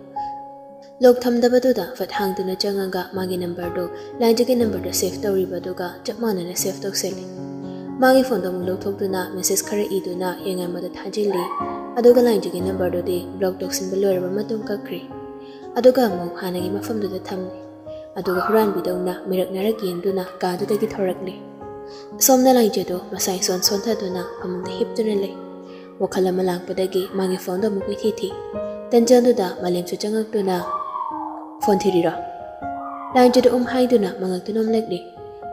ꯂꯣꯛ ꯊꯝꯗꯕꯗꯨꯗ ꯐꯠ ꯍꯥꯡꯗꯨꯅ ꯆꯪꯉꯒ ꯃꯥꯒꯤ ꯅꯝꯕꯔꯗꯨ, ꯂꯥꯏꯖꯒꯤ ꯅꯝꯕꯔꯗꯨ ꯁꯦꯚ ꯇꯧꯔꯤꯕꯗꯨꯒ ꯆꯞ ꯃꯥꯟꯅꯅ ꯁꯦꯚ ꯇꯧꯁꯜꯂꯤ꯫ ꯃꯥꯒꯤ ꯐꯣꯟꯗꯣ ꯑꯃꯨꯛ ꯂꯧꯊꯣꯛꯇꯨꯅ ꯃꯦꯁꯦꯖ ꯈꯔ ꯏꯗꯨꯅ ꯌꯦꯡꯉꯟꯕꯗ ꯊꯥꯖꯤꯜꯂꯤ꯫ ꯑꯗꯨꯒ ꯂꯥꯏꯟꯖꯒꯤ ꯅꯝꯕꯔꯗꯨꯗꯤ ꯕ꯭ꯂꯣꯛ ꯇꯧꯁꯤꯟꯕ ꯂꯣꯏꯔꯕ ꯃꯇꯨꯡ ꯀꯛꯈ꯭ꯔꯤ꯫ ꯑꯗꯨꯒ ꯑꯃꯨꯛ ꯍꯥꯟꯅꯒꯤ ꯃꯐꯝꯗꯨꯗ ꯊꯝꯃꯤ꯫ ꯑꯗꯨꯒ ꯍꯨꯔꯥꯟꯕꯤꯗꯧꯅ ꯃꯤꯔꯛ ꯅꯥꯔꯛ ꯌꯦꯡꯗꯨꯅ ꯀꯥꯗꯨꯗꯒꯤ ꯊꯣꯔꯛꯂꯤ꯫ ꯁꯣꯝꯅ ꯂꯥꯏꯖꯗꯨ ꯃꯁꯥ ꯏꯁꯣꯟ ꯁꯣꯟꯊꯗꯨꯅ ꯐꯃꯨꯡꯗ ꯍꯤꯞꯇꯨꯅ ꯂꯩ꯫ ꯋꯥꯈꯜ ꯑꯃ ꯂꯥꯛꯄꯗꯒꯤ ꯃꯥꯒꯤ ꯐꯣꯟꯗꯣ ꯑꯃꯨꯛ ꯀꯣꯏꯊꯤ ꯊꯤ꯫ ꯇꯟꯖꯥꯗꯨꯗ ꯃꯥꯂꯦꯝꯁꯨ ꯆꯪꯉꯛꯇꯨꯅ, "ꯐꯣꯟ ꯊꯤꯔꯤꯔꯣ?" ꯂꯥꯏꯖꯗꯨ ꯎꯝ ꯍꯥꯏꯗꯨꯅ ꯃꯉꯛꯇꯨ ꯅꯣꯝꯂꯛꯂꯤ꯫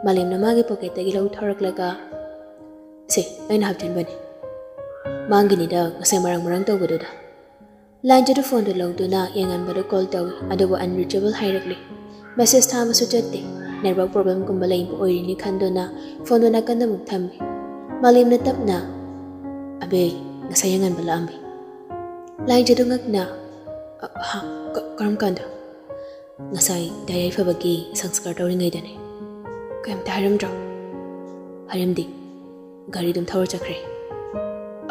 ꯃꯥꯂꯦꯝꯅ ꯃꯥꯒꯤ ꯄꯣꯀꯦꯠꯇꯒꯤ ꯂꯧꯊꯣꯔꯛꯂꯒ, "ꯁꯦ, ꯑꯩꯅ ꯍꯥꯞꯆꯤꯟꯕꯅꯤ꯫ ꯃꯥꯡꯒꯤꯅꯤꯗ ꯉꯁꯥꯏ ꯃꯔꯥꯡ ꯃꯔꯥꯡ ꯇꯧꯕꯗꯨꯗ꯫" ꯂꯥꯏꯖꯗꯨ ꯐꯣꯟꯗꯨ ꯂꯧꯗꯨꯅ ꯌꯦꯡꯉꯟꯕꯗꯨ ꯀꯣꯜ ꯇꯧꯏ, ꯑꯗꯨꯕꯨ unreachable ꯍꯥꯏꯔꯛꯂꯤ꯫ ꯃꯦꯁꯦꯖ ꯊꯥꯕꯁꯨ ꯆꯠꯇꯦ꯫ ꯅꯦꯠꯋꯥꯔꯛ ꯄ꯭ꯔꯣꯕ꯭ꯂꯦꯝꯒꯨꯝꯕ ꯂꯩꯕ ꯑꯣꯏꯔꯤꯅꯤ ꯈꯟꯗꯨꯅ ꯐꯣꯟꯗꯨ ꯅꯥꯀꯟꯗ ꯑꯃꯨꯛ ꯊꯝꯃꯤ꯫ ꯃꯥꯂꯦꯝꯅ ꯇꯞꯅ, "ꯑꯕꯦ, ꯉꯁꯥꯏ ꯌꯦꯡꯉꯟꯕ ꯂꯥꯛꯑꯝꯃꯤ꯫" ꯂꯥꯏꯖꯗꯨ ꯉꯛꯅ, "ꯑ, ꯍꯥ, ꯀ-, ꯀꯔꯝ ꯀꯥꯟꯗ?" "ꯉꯁꯥꯏ ꯗꯥ ꯌꯥꯏꯐꯕꯒꯤ ꯁꯪꯁꯀꯥꯔ ꯇꯧꯔꯤꯉꯩꯗꯅꯦ꯫" "ꯀꯩꯝꯇ ꯍꯥꯏꯔꯝꯗ꯭ꯔꯣ?" "ꯍꯥꯏꯔꯝꯗꯦ꯫ ꯒꯥꯔꯤ ꯑꯗꯨꯝ ꯊꯧꯔ ꯆꯠꯈ꯭ꯔꯦ꯫"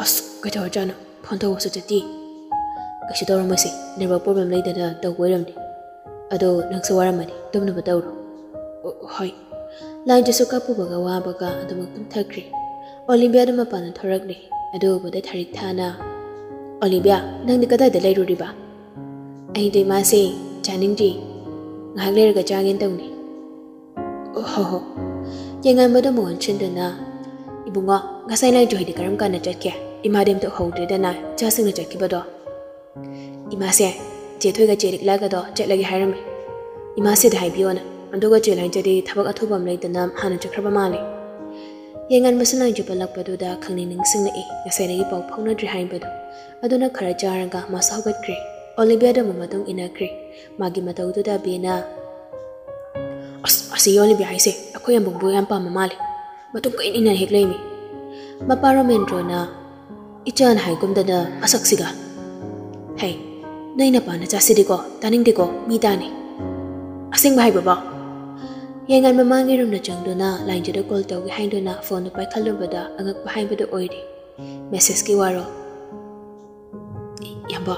"ꯑꯁ, ꯀꯩꯗꯧꯔꯖꯥꯠꯅꯣ? ꯐꯣꯟ ꯇꯧꯕꯁꯨ ꯆꯠꯇꯦ꯫" "ꯀꯩꯁꯨ ꯇꯧꯔꯝꯃꯣꯏꯁꯦ, ꯅꯦꯠꯋꯥꯔꯛ ꯄ꯭ꯔꯣꯕ꯭ꯂꯦꯝ ꯂꯩꯗꯅ ꯇꯧꯕ ꯑꯣꯏꯔꯝꯅꯤ꯫ ꯑꯗꯣ ꯅꯪꯁꯨ ꯋꯥꯔꯝꯃꯅꯤ, ꯇꯨꯝꯅꯕ ꯇꯧꯔꯣ꯫" "ꯑꯣ, ꯍꯣꯏ꯫" ꯂꯥꯏꯖꯁꯨ ꯀꯞꯄꯨꯕꯒ ꯋꯥꯕꯒ ꯑꯗꯨꯃꯛ ꯇꯨꯝꯊꯈ꯭ꯔꯦ꯫ ꯑꯣꯂꯤꯝꯕꯤꯌꯥꯗꯨ ꯃꯄꯥꯟꯗ ꯊꯣꯔꯛꯂꯦ꯫ ꯑꯗꯨ ꯎꯕꯗ ꯊꯥꯔꯤꯛ ꯊꯥꯅ, "ꯑꯣꯂꯤꯝꯕꯤꯌꯥ, ꯅꯪꯗꯤ ꯀꯗꯥꯏꯗ ꯂꯩꯔꯨꯔꯤꯕ?" "ꯑꯩꯗꯣ ꯏꯃꯥꯁꯦ ꯆꯥꯅꯤꯡꯗ꯭ꯔꯤ, ꯉꯥꯏꯍꯥꯛ ꯂꯩꯔꯒ ꯆꯥꯒꯦꯅ ꯇꯧꯅꯤ꯫" "ꯑꯣ, ꯍꯣ, ꯍꯣ꯫" ꯌꯦꯡꯉꯟꯕꯗꯨ ꯑꯃꯨꯛ ꯑꯣꯟꯁꯤꯟꯗꯨꯅ, "ꯏꯕꯨꯡꯉꯣ, ꯉꯁꯥꯏ ꯂꯥꯏꯖꯨ ꯍꯣꯏꯗꯤ ꯀꯔꯝ ꯀꯥꯟꯗ ꯆꯠꯀꯦ? ꯏꯃꯥꯗꯤ ꯑꯝꯇ ꯎꯍꯧꯗ꯭ꯔꯦꯗꯅ, ꯏꯆꯥꯁꯤꯡꯅ ꯆꯠꯈꯤꯕꯗꯣ꯫" "ꯏꯃꯥꯁꯦ, ꯆꯦ ꯊꯣꯏꯒ ꯆꯦ ꯂꯤꯛꯂꯥꯒꯗꯣ ꯆꯠꯂꯒꯦ ꯍꯥꯏꯔꯝꯃꯤ꯫" "ꯏꯃꯥꯁꯤꯗ ꯍꯥꯏꯕꯤꯌꯣꯅ꯫ ꯑꯗꯨꯒ ꯆꯦ ꯂꯥꯏꯖꯗꯤ ꯊꯕꯛ ꯑꯊꯨꯕ ꯑꯃ ꯂꯩꯗꯅ ꯍꯥꯟꯅ ꯆꯠꯈ꯭ꯔꯕ ꯃꯥꯜꯂꯦ꯫" ꯌꯦꯡꯉꯟꯕꯁꯨ ꯂꯥꯏꯖꯨ ꯄꯜꯂꯛꯄꯗꯨꯗ ꯈꯪꯅꯤꯡ ꯅꯤꯡꯁꯤꯡꯂꯛꯏ ꯉꯁꯥꯏꯗꯒꯤ ꯄꯥꯎ ꯐꯥꯎꯅꯗ꯭ꯔꯤ ꯍꯥꯏꯕꯗꯨ꯫ ꯑꯗꯨꯅ ꯈꯔ ꯆꯥꯔꯒ ꯃꯥꯁꯨ ꯍꯧꯒꯠꯈ꯭ꯔꯦ꯫ ꯑꯣꯂꯤꯕꯤꯌꯥꯗ ꯑꯃꯨꯛ ꯃꯇꯨꯡ ꯏꯟꯅꯈ꯭ꯔꯦ꯫ ꯃꯥꯒꯤ ꯃꯇꯧꯗꯨꯗ ꯕꯦꯅ, "ꯑꯁ, ꯑꯁꯤ ꯑꯣꯂꯤꯕꯤꯌꯥ ꯍꯥꯏꯁꯦ ꯑꯩꯈꯣꯏ ꯑꯝꯕꯨꯡꯕꯨ ꯌꯥꯝ ꯄꯥꯝꯕ ꯃꯥꯜꯂꯦ꯫ ꯃꯇꯨꯡ ꯀꯨꯏꯅ ꯏꯟꯅ ꯍꯦꯛ ꯂꯩꯃꯤ꯫" ꯃꯄꯥ ꯔꯣꯃꯦꯟꯗ꯭ꯔꯣꯅ, "ꯏꯆꯥꯅ ꯍꯥꯏꯒꯨꯝꯗꯅ ꯃꯁꯛꯁꯤꯒ꯫ ꯍꯩ, ꯅꯣꯏ ꯅꯄꯥ ꯅꯆꯥꯁꯤꯗꯤꯀꯣ, ꯇꯥꯅꯤꯡꯗꯦꯀꯣ, ꯃꯤ ꯇꯥꯅꯤ꯫ ꯑꯁꯦꯡꯕ ꯍꯥꯏꯕꯕꯣ?" ꯌꯦꯡꯉꯟ ꯃꯃꯥꯡꯒꯤ ꯔꯨꯝꯗ ꯆꯪꯗꯨꯅ ꯂꯥꯏꯟꯖꯗ ꯀꯣꯜ ꯇꯧꯒꯦ ꯍꯥꯏꯗꯨꯅ ꯐꯣꯟꯗꯨ ꯄꯥꯏꯈꯠꯂꯨꯕꯗ ꯑꯉꯛꯄ ꯍꯥꯏꯕꯗꯨ ꯑꯣꯏꯔꯦ꯫ ꯃꯦꯁꯦꯖꯀꯤ ꯋꯥꯔꯣꯜ꯫ "ꯏꯌꯥꯝꯕ,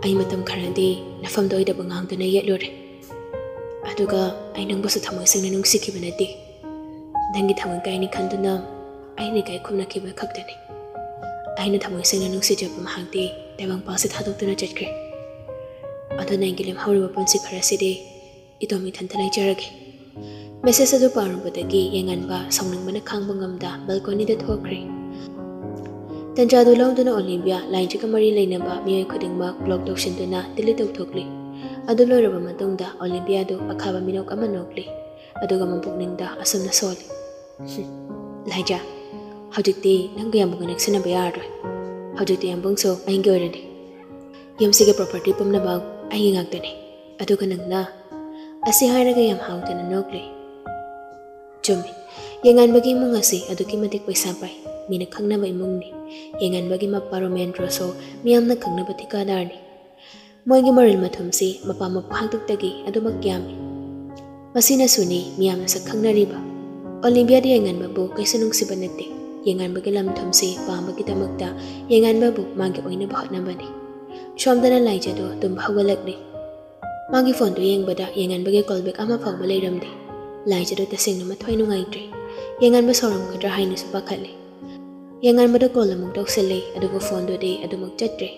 ꯑꯩ ꯃꯇꯝ ꯈꯔꯗꯤ ꯅꯐꯝꯗ ꯑꯣꯏꯗꯕ ꯉꯥꯡꯗꯨꯅ ꯌꯦꯠꯂꯨꯔꯦ꯫ ꯑꯗꯨꯒ ꯑꯩ ꯅꯪꯕꯨꯁꯨ ꯊꯃꯣꯏ ꯁꯦꯡꯅ ꯅꯨꯡꯁꯤꯈꯤꯕ ꯅꯠꯇꯦ꯫ ꯅꯪꯒꯤ ꯊꯃꯣꯏ ꯀꯥꯏꯅꯤ ꯈꯟꯗꯨꯅ ꯑꯩꯅ ꯏꯀꯥꯏ ꯈꯨꯝꯅꯈꯤꯕ ꯈꯛꯇꯅꯤ꯫ ꯑꯩꯅ ꯊꯃꯣꯏ ꯁꯦꯡꯅ ꯅꯨꯡꯁꯤꯖꯕ ꯃꯍꯥꯛꯇꯤ ꯇꯥꯏꯕꯪꯄꯥꯜꯁꯦ ꯊꯥꯗꯣꯛꯇꯨꯅ ꯆꯠꯈ꯭ꯔꯦ꯫ ꯑꯗꯨꯅ ꯑꯩꯒꯤ ꯂꯦꯝꯍꯧꯔꯤꯕ ꯄꯨꯟꯁꯤ ꯈꯔꯁꯤꯗꯤ ꯏꯇꯣꯝ ꯏꯊꯟꯇ ꯂꯩꯖꯔꯒꯦ꯫ ꯃꯦꯁꯦꯖ ꯑꯗꯨ ꯄꯥꯔꯨꯕꯗꯒꯤ ꯌꯦꯡꯉꯥꯟꯕ ꯁꯥꯎꯅꯤꯡꯕꯅ ꯈꯥꯡꯕ ꯉꯝꯗ ꯕꯦꯜꯀꯣꯅꯤꯗ ꯊꯣꯛꯈ꯭ꯔꯦ꯫ ꯇꯟꯖꯥꯗꯨ ꯂꯧꯗꯨꯅ ꯑꯣꯂꯤꯚꯤꯌꯥ ꯂꯥꯏꯖꯒ ꯃꯔꯤ ꯂꯩꯅꯕ ꯃꯤꯑꯣꯏ ꯈꯨꯗꯤꯡꯃꯛ ꯕ꯭ꯂꯣꯛ ꯇꯧꯁꯤꯟꯗꯨꯅ ꯗꯤꯂꯤꯠ ꯇꯧꯊꯣꯛꯂꯤ꯫ ꯑꯗꯨ ꯂꯣꯏꯔꯕ ꯃꯇꯨꯡꯗ ꯑꯣꯂꯤꯚꯤꯌꯥꯗꯨ ꯑꯈꯥꯕ ꯃꯤꯅꯣꯛ ꯑꯃ ꯅꯣꯛꯂꯤ, ꯑꯗꯨꯒ ꯃꯄꯨꯛꯅꯤꯡꯗ ꯑꯁꯨꯝꯅ ꯁꯣꯜꯂꯤ, "ꯍꯨꯝ, ꯂꯥꯏꯖ, ꯍꯧꯖꯤꯛꯇꯤ ꯅꯪꯒ ꯌꯥꯝꯕꯨꯡꯒ ꯅꯛꯁꯤꯟꯅꯕ ꯌꯥꯔꯔꯣꯏ꯫ ꯍꯧꯖꯤꯛꯇꯤ ꯌꯥꯝꯕꯨꯡꯁꯨ ꯑꯩꯒꯤ ꯑꯣꯏꯔꯅꯤ꯫ ꯌꯨꯝꯁꯤꯒꯤ ꯄ꯭ꯔꯣꯄꯔꯇꯤ ꯄꯨꯝꯅꯃꯛ ꯑꯩꯒꯤ ꯉꯥꯛꯇꯅꯤ꯫ ꯑꯗꯨꯒ ꯅꯪꯅ?" ꯑꯁꯤ ꯍꯥꯏꯔꯒ ꯌꯥꯝ ꯍꯥꯎꯇꯅ ꯅꯣꯛꯂꯤ꯫ ꯆꯨꯝꯃꯤ, ꯌꯦꯡꯉꯥꯟꯕꯒꯤ ꯏꯃꯨꯡ ꯑꯁꯤ ꯑꯗꯨꯛꯀꯤ ꯃꯇꯤꯛ ꯄꯩꯁꯥ ꯄꯥꯏ꯫ ꯃꯤꯅ ꯈꯪꯅꯕ ꯏꯃꯨꯡꯅꯤ꯫ ꯌꯦꯡꯉꯥꯟꯕꯒꯤ ꯃꯄꯥ ꯔꯣꯃꯦꯟꯗ꯭ꯔꯣꯁꯨ ꯃꯤꯌꯥꯝꯅ ꯈꯪꯅꯕ ꯊꯤꯀꯥꯗꯥꯔꯅꯤ꯫ ꯃꯣꯏꯒꯤ ꯃꯔꯤꯜ ꯃꯊꯨꯝꯁꯤ ꯃꯄꯥ ꯃꯄꯨ ꯍꯥꯛꯇꯛꯇꯒꯤ ꯑꯗꯨꯃꯛ ꯌꯥꯝꯃꯤ꯫ ꯃꯁꯤꯅꯁꯨꯅꯤ ꯃꯤꯌꯥꯝꯅ ꯁꯛ ꯈꯪꯅꯔꯤꯕ꯫ ꯑꯣꯂꯤꯚꯤꯌꯥꯗꯤ ꯌꯦꯡꯉꯥꯟꯕꯕꯨ ꯀꯩꯁꯨ ꯅꯨꯡꯁꯤꯕ ꯅꯠꯇꯦ꯫ ꯌꯦꯡꯉꯥꯟꯕꯒꯤ ꯂꯝ ꯊꯨꯝꯁꯤ ꯄꯥꯝꯕꯒꯤꯗꯃꯛꯇ ꯌꯦꯡꯉꯥꯟꯕꯕꯨ ꯃꯥꯒꯤ ꯑꯣꯏꯅꯕ ꯍꯣꯠꯅꯕꯅꯤ꯫ ꯁꯣꯝꯗꯅ ꯂꯥꯏꯖꯗꯨ ꯇꯨꯝꯕ ꯍꯧꯒꯠꯂꯛꯂꯤ꯫ ꯃꯥꯒꯤ ꯐꯣꯟꯗꯨ ꯌꯦꯡꯕꯗ ꯌꯦꯡꯉꯥꯟꯕꯒꯤ ꯀꯣꯜ ꯕꯦꯛ ꯑꯃ ꯐꯥꯎꯕ ꯂꯩꯔꯝꯗꯦ꯫ ꯂꯥꯏꯖꯗꯨ ꯇꯁꯦꯡꯅ ꯃꯊ꯭ꯋꯥꯏ ꯅꯨꯡꯉꯥꯏꯇ꯭ꯔꯦ꯫ ꯌꯦꯡꯉꯥꯟꯕ ꯁꯥꯎꯔꯝꯒꯗ꯭ꯔꯥ ꯍꯥꯏꯅꯁꯨ ꯄꯥꯈꯠꯂꯤ꯫ ꯌꯦꯡꯉꯥꯟꯕꯗ ꯀꯣꯜ ꯑꯃꯨꯛ ꯇꯧꯁꯤꯜꯂꯤ, ꯑꯗꯨꯕꯨ ꯐꯣꯟꯗꯨꯗꯤ ꯑꯗꯨꯃꯛ ꯆꯠꯇ꯭ꯔꯦ꯫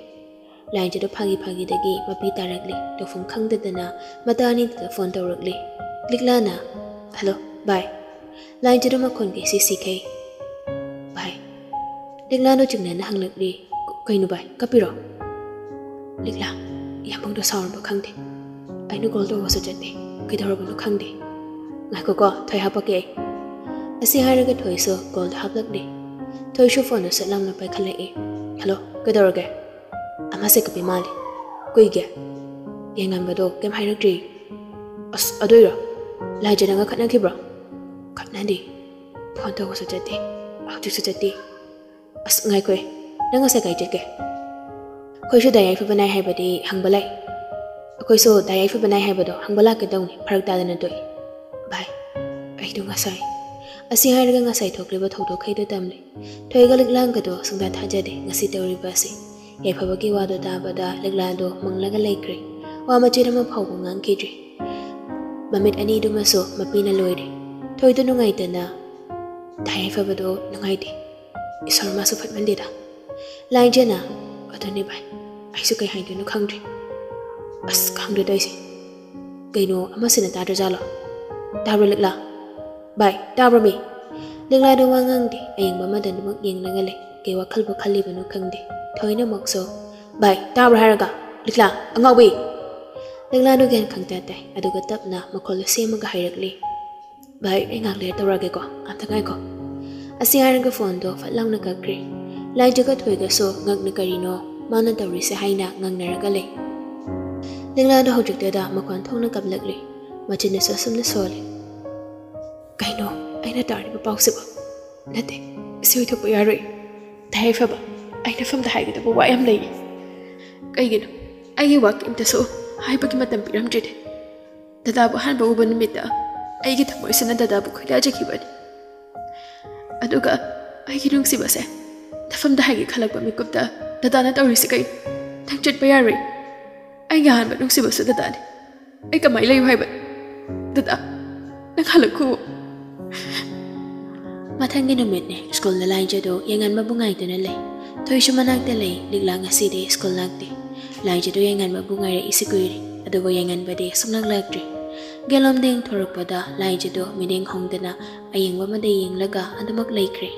ꯂꯥꯏꯖꯗꯨ ꯐꯥꯒꯤ ꯐꯥꯒꯤꯗꯒꯤ ꯃꯄꯤ ꯇꯥꯔꯛꯂꯤ꯫ ꯇꯧꯐꯝ ꯈꯪꯗꯗꯅ ꯃꯇꯥ ꯑꯅꯤꯗꯨꯗ ꯐꯣꯟ ꯇꯧꯔꯛꯂꯤ꯫ ꯂꯤꯛꯂꯥꯅ, "ꯍꯜꯂꯣ, ꯚꯥꯏ꯫" ꯂꯥꯏꯖꯗꯨ ꯃꯈꯣꯟ ꯀꯩꯁꯤ ꯁꯤꯈꯩ, "ꯚꯥꯏ?" ꯂꯤꯛꯂꯥꯗꯣ ꯆꯤꯡꯅꯅ ꯍꯪꯂꯛꯂꯤ꯫ "ꯀ-, ꯀꯩꯅꯣ ꯚꯥꯏ, ꯀꯞꯄꯤꯔꯣ?" ꯂꯤꯛꯂꯥ, ꯌꯥꯝꯕꯨꯡꯗꯣ ꯁꯥꯎꯔꯕ ꯈꯪꯗꯦ꯫ ꯑꯩꯅ ꯀꯣꯜ ꯇꯧꯕꯁꯨ ꯆꯠꯇꯦ꯫ ꯀꯩꯗꯧꯔꯕꯅꯣ ꯈꯪꯗꯦ꯫ ꯉꯥꯏꯈꯣꯀꯣ, ꯊꯣꯏ ꯍꯥꯞꯄꯛꯀꯦ ꯑꯩ꯫ ꯑꯁꯤ ꯍꯥꯏꯔꯒ ꯊꯣꯏꯁꯨ ꯀꯣꯜꯗꯣ ꯍꯥꯞꯂꯛꯂꯤ꯫ ꯊꯣꯏꯁꯨ ꯐꯣꯟꯗꯣ ꯁꯠ ꯂꯥꯎꯅ ꯄꯥꯏꯈꯠꯂꯛꯏ꯫ "ꯍꯜꯂꯣ, ꯀꯩꯗꯧꯔꯒꯦ?" "ꯑꯃꯁꯦ ꯀꯞꯄꯤ ꯃꯥꯜꯂꯤ꯫" "ꯀꯨꯏꯒꯦ?" "ꯌꯦꯡꯉꯝꯕꯗꯣ ꯀꯩꯝ ꯍꯥꯏꯔꯛꯇ꯭ꯔꯤ꯫" "ꯑꯁ, ꯑꯗꯨꯏꯔꯣ? ꯂꯥꯏꯖ ꯅꯪꯒ ꯈꯠꯅꯈꯤꯕ꯭ꯔꯣ?" "ꯈꯠꯅꯗꯦ꯫ ꯐꯣꯟ ꯇꯧꯕꯁꯨ ꯆꯠꯇꯦ꯫ ꯍꯧꯖꯤꯛꯁꯨ ꯆꯠꯇꯦ꯫" "ꯑꯁ, ꯉꯥꯏꯈꯣꯏ, ꯅꯪ ꯉꯁꯥꯏ ꯀꯥꯏ ꯆꯠꯀꯦ?" "ꯑꯩꯈꯣꯏꯁꯨ ꯗꯥ ꯌꯥꯏꯐꯕ ꯅꯥꯏ ꯍꯥꯏꯕꯗꯤ ꯍꯪꯕ ꯂꯥꯛꯏ꯫ ꯑꯩꯈꯣꯏꯁꯨ ꯗꯥ ꯌꯥꯏꯐꯕ ꯅꯥꯏ ꯍꯥꯏꯕꯗꯣ ꯍꯪꯕ ꯂꯥꯛꯀꯦ ꯇꯧꯅꯤ, ꯐꯔꯛ ꯇꯥꯗꯅ ꯇꯣꯛꯑꯦ꯫ ꯚꯥꯏ, ꯑꯩꯗꯣ ꯉꯁꯥꯏ꯫" ꯑꯁꯤ ꯍꯥꯏꯔꯒ ꯉꯁꯥꯏ ꯊꯣꯛꯂꯤꯕ ꯊꯧꯗꯣꯛꯈꯩꯗꯣ ꯇꯝꯂꯤ꯫ ꯊꯣꯏꯒ ꯂꯤꯛꯂꯥꯡꯒꯗꯣ ꯁꯨꯡꯊꯥ ꯊꯥꯖꯗꯦ ꯉꯁꯤ ꯇꯧꯔꯤꯕ ꯑꯁꯤ꯫ ꯌꯥꯏꯐꯕꯒꯤ ꯋꯥꯗꯣ ꯇꯥꯕꯗ ꯂꯤꯛꯂꯥꯗꯣ ꯃꯪꯂꯒ ꯂꯩꯈ꯭ꯔꯦ꯫ ꯋꯥ ꯃꯆꯦꯠ ꯑꯃ ꯐꯥꯎꯕ ꯉꯥꯡꯈꯤꯗ꯭ꯔꯦ꯫ ꯃꯃꯤꯠ ꯑꯅꯤꯗꯨꯃꯁꯨ ꯃꯄꯤꯅ ꯂꯣꯏꯔꯦ꯫ ꯊꯣꯏꯗꯣ ꯅꯨꯡꯉꯥꯏꯇꯅ, ꯊꯥꯏ ꯌꯥꯏꯐꯕꯗꯣ ꯅꯨꯡꯉꯥꯏꯇꯦ꯫ ꯏꯁꯣꯔ ꯃꯥꯁꯨ ꯐꯠꯃꯟꯗꯦꯗ꯫ ꯂꯥꯏꯖꯅ, "ꯑꯗꯨꯅꯤ ꯚꯥꯏ, ꯑꯩꯁꯨ ꯀꯩ ꯍꯥꯏꯗꯣꯏꯅꯣ ꯈꯪꯗ꯭ꯔꯦ꯫ ꯑꯁ, ꯈꯪꯗ꯭ꯔꯦ ꯇꯧꯔꯤꯁꯦ꯫ ꯀꯩꯅꯣ, ꯑꯃꯁꯤꯅ ꯇꯥꯗ꯭ꯔꯖꯥꯠꯂꯣ? ꯇꯥꯕ꯭ꯔꯣ ꯂꯤꯛꯂꯥ? ꯚꯥꯏ, ꯇꯥꯕ꯭ꯔꯣ ꯃꯤ?" ꯂꯤꯛꯂꯥꯗꯣ ꯋꯥ ꯉꯥꯡꯗꯦ꯫ ꯑꯌꯦꯡꯕ ꯑꯃꯗ ꯑꯗꯨꯃꯛ ꯌꯦꯡꯂꯒ ꯂꯩ꯫ ꯀꯩ ꯋꯥꯈꯜꯕꯨ ꯈꯜꯂꯤꯕꯅꯣ ꯈꯪꯗꯦ꯫ ꯊꯣꯏꯅꯃꯛꯁꯨ, "ꯚꯥꯏ, ꯇꯥꯕ꯭ꯔꯣ ꯍꯥꯏꯔꯒ? ꯂꯤꯛꯂꯥ, ꯑꯉꯥꯎꯕꯤ!" ꯂꯤꯛꯂꯥꯗꯣ ꯒ꯭ꯌꯥꯟ ꯈꯪꯇ ꯇꯥꯏ꯫ ꯑꯗꯨꯒ ꯇꯞꯅ ꯃꯈꯣꯜꯗꯣ ꯁꯦꯝꯃꯒ ꯍꯥꯏꯔꯛꯂꯤ, "ꯚꯥꯏ, ꯑꯩ ꯉꯥꯏꯍꯥꯛ ꯂꯩꯔ ꯇꯧꯔꯛꯑꯒꯦꯀꯣ꯫ ꯑꯝꯇ ꯉꯥꯏꯈꯣ꯫" ꯑꯁꯤ ꯍꯥꯏꯔꯒ ꯐꯣꯟꯗꯣ ꯐꯠ ꯂꯥꯎꯅ ꯀꯛꯈ꯭ꯔꯦ꯫ ꯂꯥꯏꯖꯒ ꯊꯣꯏꯒꯁꯨ ꯉꯛꯅ ꯀꯔꯤꯅꯣ ꯃꯥꯅ ꯇꯧꯔꯤꯁꯦ ꯍꯥꯏꯅ ꯉꯪꯅꯔꯒ ꯂꯩ꯫ ꯂꯤꯛꯂꯥꯗꯣ ꯍꯧꯖꯤꯛꯇꯗ ꯃꯈꯣꯟ ꯊꯣꯛꯅ ꯀꯞꯂꯛꯂꯤ꯫ ꯃꯆꯤꯟꯗꯁꯨ ꯑꯁꯨꯝꯅ ꯁꯣꯜꯂꯤ, "ꯀꯩꯅꯣ ꯑꯩꯅ ꯇꯥꯔꯤꯕ ꯄꯥꯎꯁꯤꯕꯣ? ꯅꯠꯇꯦ, ꯁꯤ ꯑꯣꯏꯊꯣꯛꯄ ꯌꯥꯔꯣꯏ꯫ ꯊꯥꯏ ꯌꯥꯏꯐꯕ, ꯑꯩ ꯅꯐꯝꯗ ꯍꯥꯏꯒꯗꯕ ꯋꯥ ꯌꯥꯝ ꯂꯩ꯫ ꯀꯩꯒꯤꯅꯣ ꯑꯩꯒꯤ ꯋꯥ ꯀꯩꯝꯇꯁꯨ ꯍꯥꯏꯕꯒꯤ ꯃꯇꯝ ꯄꯤꯔꯝꯗ꯭ꯔꯤꯗꯤ? ꯗꯗꯥꯕꯨ ꯑꯍꯥꯟꯕ ꯎꯕ ꯅꯨꯃꯤꯠꯇ ꯑꯩꯒꯤ ꯊꯃꯣꯏꯁꯤꯅ ꯗꯗꯥꯕꯨ ꯈꯣꯏꯗꯥꯖꯈꯤꯕꯅꯤ꯫ ꯑꯗꯨꯒ ꯑꯩꯒꯤ ꯅꯨꯡꯁꯤꯕꯁꯦ ꯅꯐꯝꯗ ꯍꯥꯏꯒꯦ ꯈꯜꯂꯛꯄ ꯃꯤꯀꯨꯞꯇ ꯗꯗꯥꯅ ꯇꯧꯔꯤꯁꯤ ꯀꯩꯅꯣ? ꯅꯪ ꯆꯠꯄ ꯌꯥꯔꯣꯏ꯫ ꯑꯩꯒꯤ ꯑꯍꯥꯟꯕ ꯅꯨꯡꯁꯤꯕꯁꯨ ꯗꯗꯥꯅꯤ꯫ ꯑꯩ ꯀꯃꯥꯏꯅ ꯂꯩꯌꯨ ꯍꯥꯏꯕ? ꯗꯗꯥ, ꯅꯪ ꯍꯜꯂꯛꯈꯣ꯫" ꯃꯊꯪꯒꯤ ꯅꯨꯃꯤꯠꯅꯦ꯫ ꯁ꯭ꯀꯨꯜꯗ ꯂꯥꯏꯖꯗꯣ ꯌꯥꯏꯉꯟꯕꯕꯨ ꯉꯥꯏꯗꯨꯅ ꯂꯩ꯫ ꯊꯣꯏꯁꯨ ꯃꯅꯥꯛꯇ ꯂꯩ꯫ ꯂꯤꯛꯂꯥ ꯉꯁꯤꯗꯤ ꯁ꯭ꯀꯨꯜ ꯂꯥꯛꯇꯦ꯫ ꯂꯥꯏꯖꯗꯣ ꯌꯥꯏꯉꯟꯕꯕꯨ ꯉꯥꯏꯔꯛꯏꯁꯤ ꯀꯨꯏꯔꯦ, ꯑꯗꯨꯕꯨ ꯌꯥꯏꯉꯟꯕꯗꯤ ꯁꯨꯡꯂꯥꯛ ꯂꯥꯛꯇ꯭ꯔꯤ꯫ ꯒꯦꯠꯂꯣꯝꯗ ꯌꯦꯡꯊꯣꯔꯛꯄꯗ ꯂꯥꯏꯖꯗꯣ ꯃꯤꯠꯌꯦꯡ ꯍꯣꯡꯗꯅ ꯑꯌꯦꯡꯕ ꯑꯃꯗ ꯌꯦꯡꯂꯒ ꯑꯗꯨꯃꯛ ꯂꯩꯈ꯭ꯔꯦ꯫